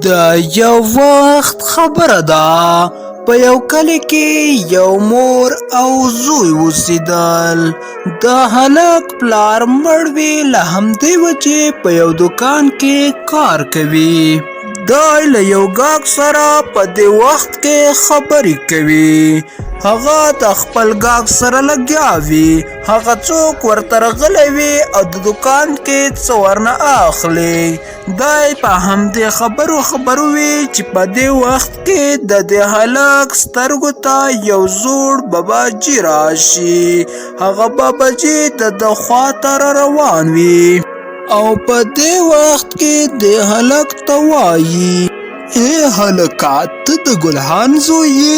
د یو وخت خبره ده، په یو کلي کې یو مور او زوی اوسېدل. د هلک پلار مړ وي، له همدې وجې په یو دوکان کې کار کوي. دی له یو ګاک سره په دې وخت کې خبرې کوي. هغه د خپل ګاک سره لګیا وي، هغه څوک ورته راغلی وي او د دوکان کې څه ورنه اخلي. دی په همدې خبرو خبرو وي چې په دې وخت کې د دې هلک سترګو ته یو زوړ باباجي راشي. هغه باباجي د ده خوا ته را روان وي او په دې وخت کې دې هلک ته وایي: ای هلکه، ته د ګل خان زوی یې؟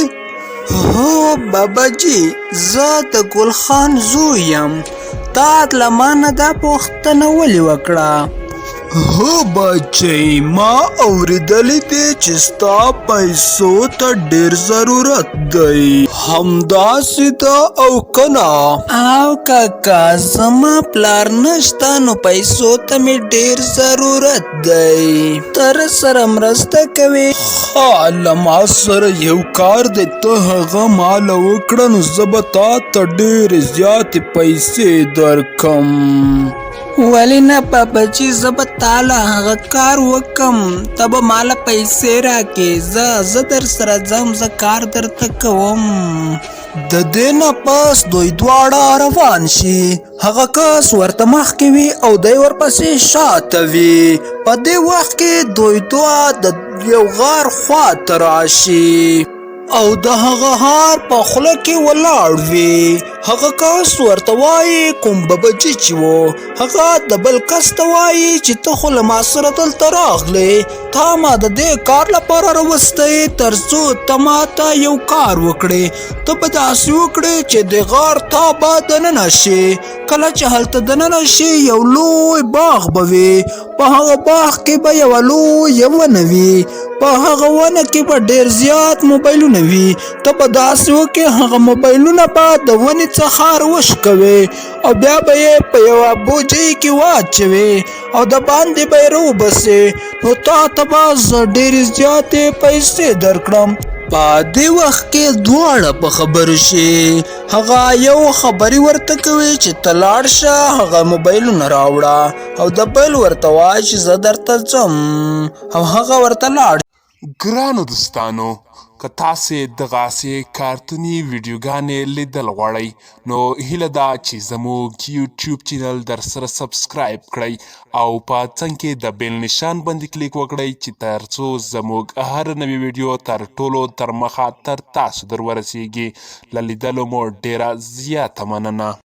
هو باباجي، زه د ګل خان زوی یم. تا له ما نه دا پوښتنه ولې وکړه؟ هو بچی، ما اوریدلی دی چې ستا پیسو ته ډیر ضرورت دی، همداسې ده او که نه؟ او کاکا، زما پلار نشته نو پیسو ته مې ډیر ضرورت دی، ته راسره مرسته کوې؟ ښه، له ما سره یو کار دی، ته هغه ماله وکړه نو زه به تا ته ډېرې زیاتې پیسې درکم. ولې نه باباجي، زه به تا له هغه کار وکم، ته به ماله پیسې راکې. زه در سره ځم، زه کار درته کوم. د دې نه پس دوی دواړه روان شي. هغه کس ورته مخکې وي او دی ورپسې شاته وي. په دې وخت کې دوی دوه د یو غار خوا ته راشي او د هغه هار په خوله کې ولاړ وي. هغه کس ورته وایي، کوم ببجي چې و، هغه د بل کس ته وایي چې ته خو له ما سره دلته راغلې، تا ما د دې کار لپاره راوستی تر څو ته ما ته یو کار وکړې. ته به داسې وکړې چې د غار تا به دننه شې. کله چې هلته دننه شې، یو لوی باغ به وي، په هغه باغ کې به یوه لویه ونه وي، په هغه ونه کې به ډېر زیات موبایلونه وي. ته به داسې وکړې، هغه موبایلونه به د ونې څخه راوشکوې او بیا به یې په یوه بوجۍ کې واچوې او د باندې به یې راوباسې، نو تا ته به زه ډېرې زیاتې پیسې درکړم. په دې وخت کې دواړه په خبرو شي. هغه یو خبرې ورته کوي چې ته لاړ شه هغه موبایلونه راوړه، او د بل ورته وایي چې زه درته ځم، او هغه ورته لاړ. ګرانو دوستانو، که تاسې دغاسې کارتوني ویډیوګانې لیدل غواړئ نو هیله ده چې زموږ یوټیوب چینل درسره سبسکرایب کړئ او په څنګ کې د بیل نشان باندې کلیک وکړئ چې ترڅو زموږ هر نوې ویډیو تر ټولو تر مخه تر تاسو در ورسیږي. له لیدلو مو ډیره زیاته مننه.